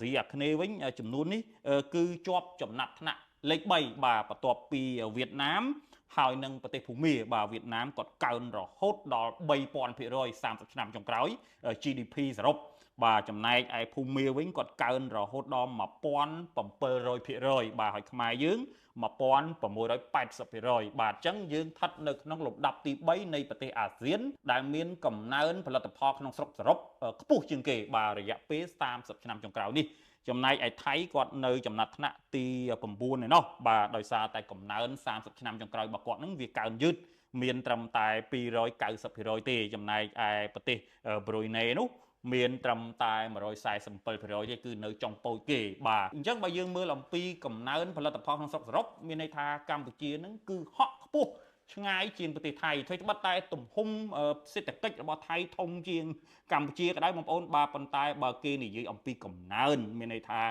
ស៊ីអាគ្នេយ៍វិញ ចំនួននេះគឺជាប់ចំណាត់ថ្នាក់លេខ3 បាទ បន្ទាប់ពីវៀតណាមហើយនឹងប្រទេសភូមា។ បាទ វៀតណាមគាត់កើនរហូតដល់3000% 30ឆ្នាំចុងក្រោយ GDP សរុប។ បាទ ចំណែកឯភូមាវិញ គាត់កើនរហូតដល់1700%។ បាទ ហើយខ្មែរយើង1680%។ បាទ អញ្ចឹងយើងស្ថិតនៅក្នុងលំដាប់ទី3នៃប្រទេសអាស៊ាន ដែលមានកំណើនផលិតផលក្នុងស្រុកសរុបខ្ពស់ជាងគេ បាទ រយៈពេល30ឆ្នាំចុងក្រោយនេះ។ ចំណែកឯថៃគាត់នៅចំណាត់ថ្នាក់ទី9ឯណោះ បាទ ដោយសារតែកំណើន30ឆ្នាំចុងក្រោយរបស់គាត់នឹងវាកើនយឺត មានត្រឹមតែ290%ទេ។ ចំណែកឯប្រទេសប្រុយណេនោះមានត្រឹមតែ147%ទេ គឺនៅចុងពោចគេ។ បាទ អញ្ចឹងបើយើងមើលអំពីកំណើនផលិតផលក្នុងស្រុកសរុប មានន័យថាកម្ពុជានឹងគឺហក់ខ្ពស់ឆ្ងាយជាងប្រទេសថៃ ធ្វើត្បិតតែទំហំសេដ្ឋកិច្ចរបស់ថៃធំជាងកម្ពុជាក៏ដោយបងប្អូន។ បាទ ប៉ុន្តែបើគេនិយាយអំពីកំណើន មានន័យថា